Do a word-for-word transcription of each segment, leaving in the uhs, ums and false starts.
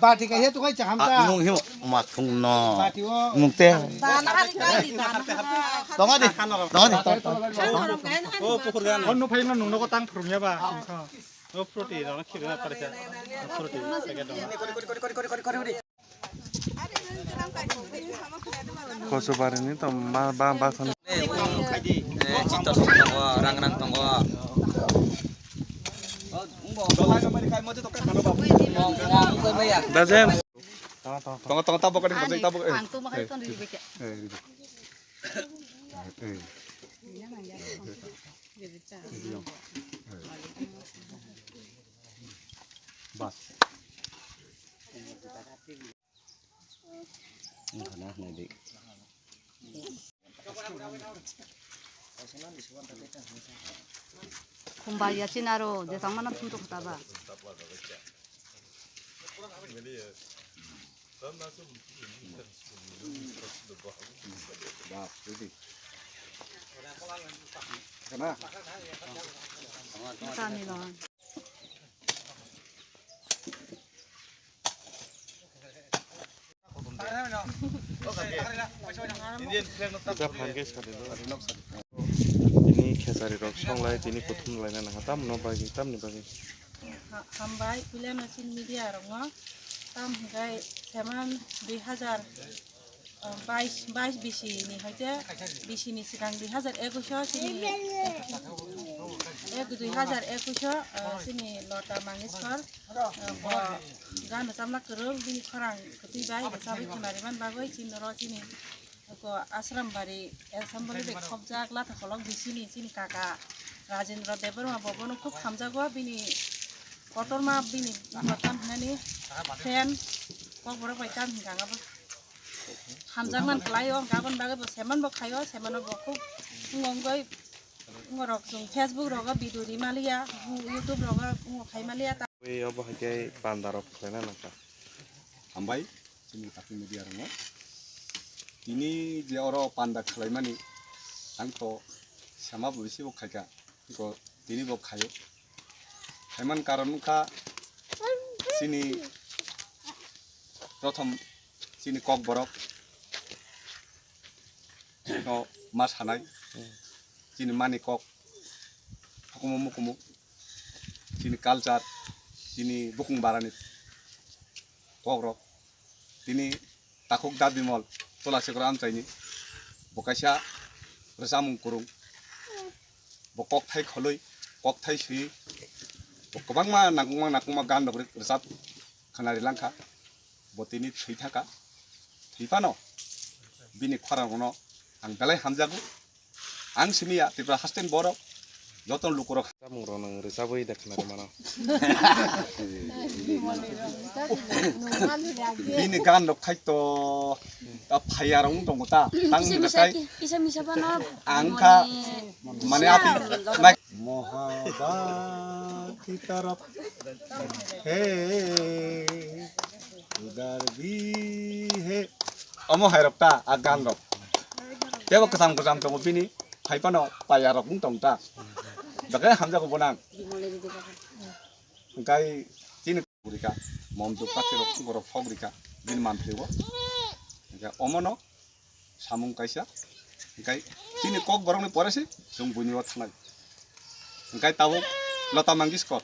Bati kaisa tukai chaham ta. Mung himo ma thung no. Bati o. Mung te. Dana hari kali dana. Tonga di. Tonga di. O pukur gan. Hon no phai no nung no ko tang phrum ya ba. O proti rong khiri na parisa. Proti sege dong. Koso barini to ma ba ba khon. Eh, chitto tongo, rang rang tongo. Dajem. Tongo, tongo, tabok kadi, tabok, eh. Ang tu makai ton ribe ke. Eh, ribe. Eh, eh. Bas. Khumbai ya chinaro, je tangmana thum to khata ba. Kana? Kami lo. Tini khesari rok songlai, tini kuthum laina nangha, tamno bagwi, tamni bagwi. Ha-, hambai, puilano chini media rokno, tam hwnkhe seman dui hazar, ah, bais, bais bisi ni hoite bisi ni swkang dui hazar ekush o chini, ek, dui hazar ekush o, ah, chini Lota Mangeshkar, ah, bo gana chamlak kwrwng bini khorang kwtwi bai rwchabwi khwnariman bagwi chini noro chini Eko Asrambari assembly bai khopjak Latha Kolok bisini chini kaka Rajendra Debbarma bo bono khub hamjago, bini kotorma bini buma tam hinani fan kokborok bai tam hinka abo hamjakman kwlaio, gabon bagwi bo seman bo khaio, semano bo khub wngwi wngorok chwng Facebook rogo video ri maliya, YouTube rogo wngkha khai maliya. Ui, obo hai khe panda rok khlaina nangkha. Hambai, chini Kaki media rokno. Tini je oro panda khlaimani, ang to sama bo bisi bo khaika, tiko tini bo khaio. Khaiman karon wngkha, chini prothom chini Kokborok no ma sanai, chini mani kok, hukumu mukumu, chini culture, chini bukung barani kokrok, tini takhuk Dadimol Tulasikoro amchaini bo kaisa rwchapmung kwrwng, bo kokthai kholwi, kokthai swiwi, bo kwbangma nangkukma nangkukma gan rok rwchap khwnari langkha, bo tini thwi thangkha, thwi phano bini khorang rokno ang belai hamjago. Ang simi ya, Tripura haste ni borok, joto lukurok. Chamung rok nang rwchabwi da khwnari mano. Bini gan rok khai to, ta phaya rok wng tongo ta, tang Kisa ni misa kai. Ki-, kisa misa phano Ang kha, mane ati, Mohabati tarap he, udar bhi he. Omo hai rok ta, a gan rok. Tebo kwcham kwcham tongo bini, hai phano paya rok wng tong ta. Dakai hamjago bo nang. Hwnkhe chini rika, mom duk pathi rok borok phok rika, bini manpli o. Hwnkhe omono samung kaisa, hwnkhe chini Kokborokni pore se chwng buini o thangnai. Hwnkhe tabuk Lota Mangeshkar,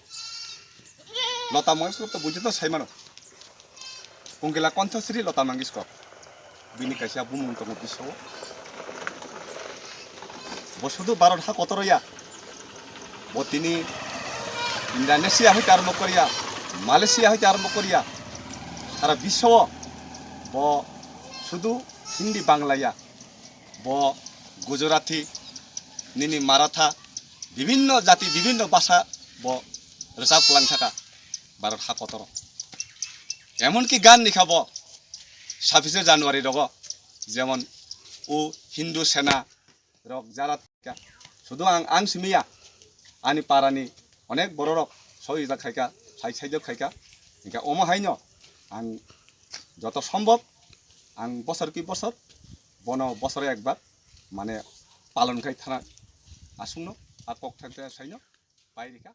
Lota Mangeshkar to buini to saimano, Kongila Kanthasri Lota Mangeshkar, bini kaisa bumung tongo bisao. Bo sudu Bharat ha kotoro ya, bo tini Indonesia hoite arombo koriya, Malaysia hoite arombo koriya, sara bisao bo sudu Hindi Bangla ya, bo Gujarati, nini Maratha, bibinno jati, bibinno bhasha bo rwchap kwlang thaka Bharat ha kotoro. Emonki gan ni kha bo sabbish January rogo, jemon o Hindu Sena rok jara thika. Sudu ang, ang simi ya, ani parani onek bororok sohojita khaika, sai saijak khaika. Hingke omo haino ang joto sombhob ang bosor ki bosor bono bosor ekbar mane palon khai thana aswkno a kok thang thang saino pai rikha.